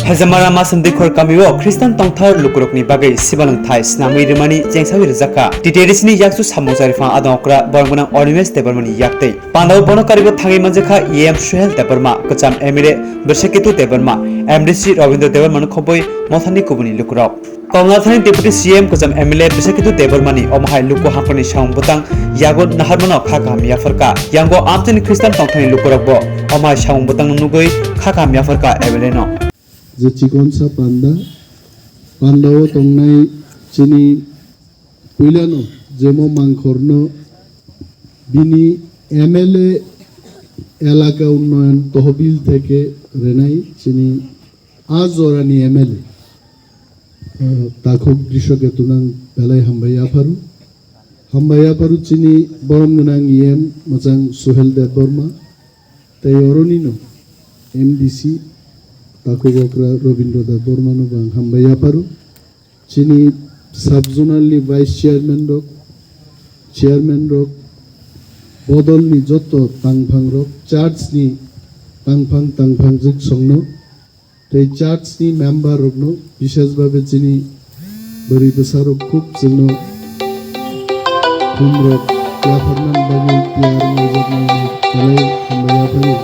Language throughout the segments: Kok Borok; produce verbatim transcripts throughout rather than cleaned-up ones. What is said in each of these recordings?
Hajamara Masandi Khor kamio Khristan tongthar lukurokni bagwi sibalwng thai snamwi rwmani chengsawi rwjakha. T T A D C ni yakchu samung charipha adong okra borok gwnang Animesh Debbarmani yaktwi. Pandao bono karibo thangwi manjakha E M Suhel Debbarma, kwcham M L A Brishaketu Debbarma, M D C Rabindra Debbarmano khobwi mothani kubuni lukurok. Kongla thani Deputy C M kwcham M L A Brishaketu Debbarmani omo hai luku haphani samung bwtang yago naharmano kha kaham yapharkha. Yango amchaini Khristan tongthani lukurokbo omo hai samung bwtangno nugwi kha kaham yapharkha M L A no. Je chikonsa panda, pandao tongnai chini puilano jemo mangkhorno bini M L A elaka unnoyon tohbil theke renai chini a jorani M L A, eh, Takhuk Brishaketunang belai hambai yapharu. Hambai yapharu chini borom gwnang E M mwchang Suhel Debbarma, tei oronino M D C Takhuk okra Rabindra Debbarmano bo ang hambai yapharu. Chini sub-zonal ni vice chairman rok, chairman rok, bodol ni joto tangphang rok, church ni tangphang tangphang jik songno, tei church ni member rokno, bishes babe chini bwrwi bwsa rok khub chwngno khum rok yapharnani bagwi tiyar wngjaknai belai hambai yaphai.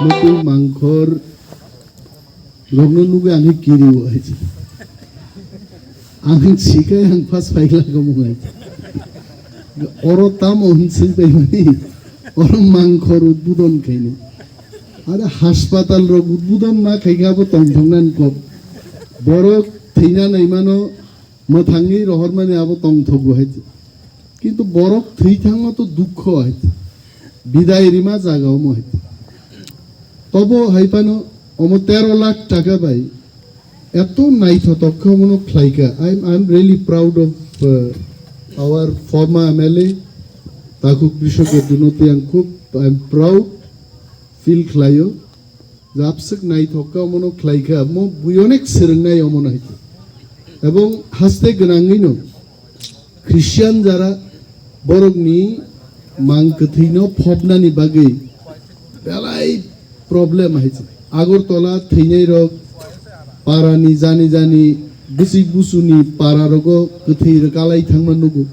Mukul mangkhor rokno nugwi ang khe kiri o hai. Ang sikai ang pas paila gomung hai. Oro tamo hwn sing pai mani. Oro mangkhor udbudon khaini. Are haspatal rok udbudon ma khaikha abo tongthoknani kok. Borok thwina naimano mwthangwi rohormani abo tongthogo hai. Kintu borok thwi thangma to dukho hai. Bidai rima jaga omo hai. Tobo hai phano omo tero lakh taka bai eto naithotok khe omono khlaikha. I'm, I'm really proud of, uh, our former M L A Takhuk Bishok Ketuno tei ang khub, I'm proud feel khlaio. Japswk naithok kha omono khlai kha, mo bui onek swrwngnai omono hai khe. Ebong haste gwnangwino Christian jara borokni mang kwthwino phobnani bagwi belai problem hai khe. Agartala thwinairok parani jani jani bwswi busuni pararogo kwthwi rwkalai thangma nugo.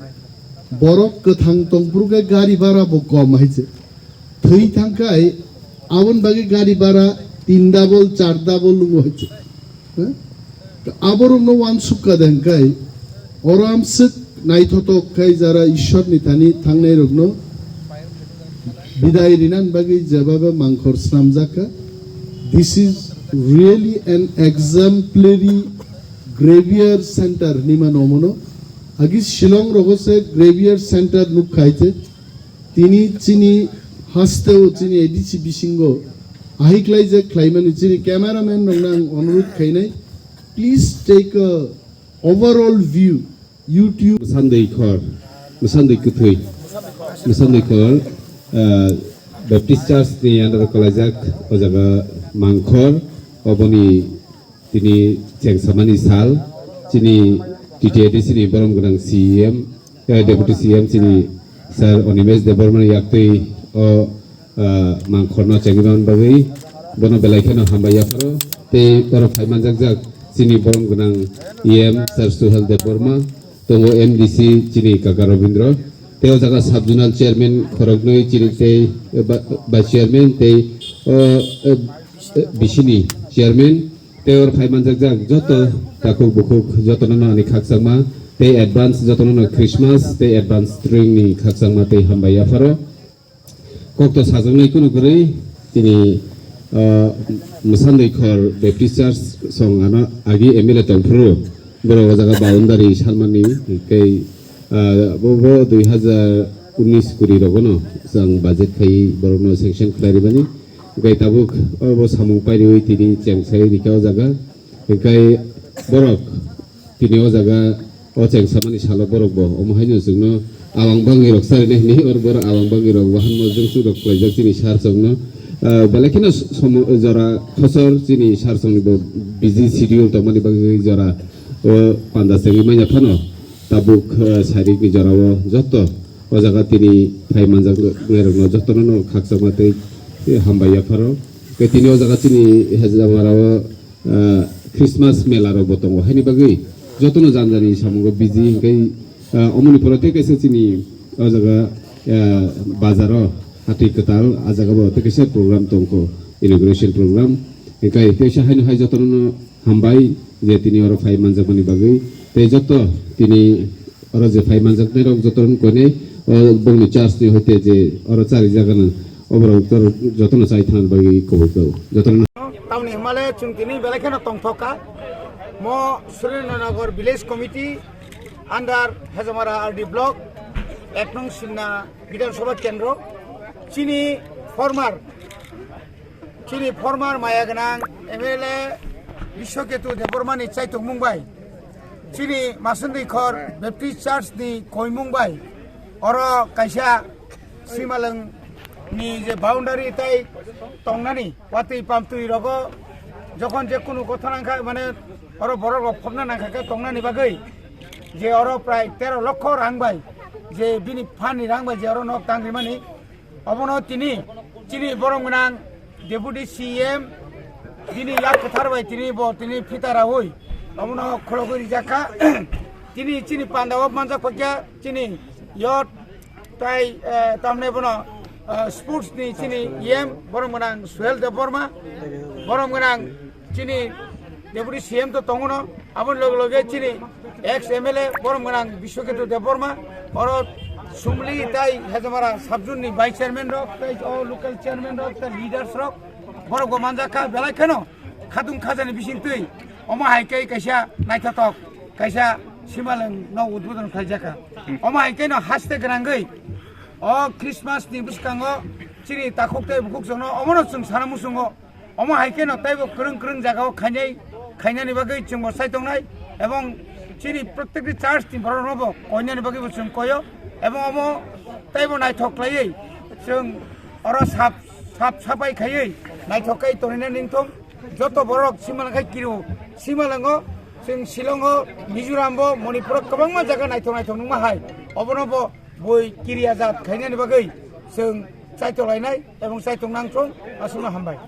Borok kwthang tongphuru khe gari bhara bo kom hai khe. Thwi thangkhai, aboni bagwi gari bara tin double, char double nungo hai khe. Ha? Aborokno uansukha de hwnkhe, oro amswk naithotok khai jara Ishwarni thani thangnairokno bidai rinani bagwi jebaba mangkhor snamjakha. This is really an exemplary graveyard center hinwi mano omono. Agi Shillong rogo se graveyard center nukha hai khe. Tini chini hasteo chini A D C bisingo ahiklaijak khlaimani chini cameraman rokno ang onurodh khainai, please take a overall view. YouTube. Mwsandwi khor, mwsandwi kwthwi, mwsandwi khor, ah, Baptist Church ni under kalaijak o jaga mangkhor, oboni tini chengsamani sal, chini T T A D C ni borom gwnang C E M, eh, Deputy C E M chini Sir Animesh Debbarma ni yaktwi o, ah, mangkhorno chengwi bagwi bono belai kheno hambai yapharo. Tei oro phai manjakjak chini borom gwnang E M Sir Suhel Debbarma, tongo M D C chini kaka Robindra, tei o jaga sub zonal chairman khoroknwi chini tei, eh, ba-, vice chairman tei, o, eh, eh, bisini chairman. Tei oro phai manjakjak joto takhuk bukhuk jotono no ani khakchangma tei advance jotono no Christmas tei advance turing ni khakchangma tei hambai yapharo. Kok to sajaknai kunu kwrwi tini, ah, Mwsandwi Khor Baptist Church song ano agi M L A tongphuru borok o jaga boundary salmani tei, ah, bo, bo dui hazar unis kuri rogono chwng budget khai borokno sanction khlai rwmani. Hwnkhe tabuk abo samung pairiwi tini cheng sai rikha o jaga. Hwnkhe borok tini o jaga o cheng samani salo borok bo omo haino chwngno awang bangwi rok charinai hinwi or borok awang bangwi rok bo hanmo jwngsuk rok khlaijak chini sir chongno. Ah, belai kheno somo jora khosor chini sir chongni bo busy schedule tongmani bagwi jora o panda chengwi manya phano tabuk, ah, sairikni jorao joto o jaga tini phai manjaknai rokno jotono no khakchangma tei hambai yapharo. Tei tini o jaga chini Hejamara o ah, Christmas mela rok bo tongo. Haini bagwi jotono jani jani samungo busy hinkai, ah, omoni pore tei kaisa chini o jaga, ah, bazaro hatwi kwtal a jaga bo tei kaisa program tongkho, inauguration program. Hinkai teisa haino hai jotono hambai je tini oro phai manjakmani bagwi tei joto tini oro je phai manjaknai rok jotono koinai o bongni church ni hoite je oro chari jagano oborok jotono chai thang bagwi koboi kau jotono. Tamni himale chwng tini belai kheno tongthokha. Mo Surendra Nagar Village Committee under Hejamara R D Block, ek nong Simna Bidhan Sabha Kendro. Chini former, chini former maya gwnang M L A Biswaketu Debbarma ni chaitokmung bai, chini Masundwikhor Baptist Church ni koimung bai, oro kaisa Simalwng ni je boundary tai tongnani, watwi pamtwi rogo jokhon je kunu gotha nangkha, mane oro borok rok phobna nangkha khe tongnani bagwi, je oro prai tero lokho rang bai, je bini phan ni rang bai je oro nok tang rimani, obono tini chini borom gwnang Deputy C M bini yak kwthar bai tini bo tini phita raui obono khulogwi rijak kha. Tini chini panda o manjak paikha chini youth tai, eh, tamne bono, eh, sports ni chini E M borom gwnang Suhel Debbarma, borom gwnang chini Deputy C M to tongo no, aboni loge loge chini ex M L A borom gwnang Biswaketu Debbarma, oro Sumli tai Hejamara subzone ni vice chairman rok, tai o local chairman rok, tai leaders rok, borok bo manjak kha, belai kheno khatung khajani bising twi, omo hai khe kaisa naithothok, kaisa Simalwng no udbodon khlaijak kha. Omo hai khe no haste gwnangwi o Christmas ni bwskango chini takhuk tai bukhuk chwngno omono chwng sana muchungo. Omo hai kheno taibo kwrwng kwrwng jagao khainai, khainani bagwi chwngbo sai tongnai, ebong chini protekti church ni borokno bo koinani bagwi bo chwng koyo, ebong omo taibo naithok khlaiwi chwng oro sap, sap sapai khaiwi naithok khai tonina ningthong. Joto borok Simalwng khai kiriwo, Simalwngo chwng Shillongo, Mizorambo, Manipuro kwbangma jaga naithok naithok nungma hai, obono bo bui kiriya jat khainani bagwi chwng chaitolainai ebong chaitok nangthong, aswkno hambai.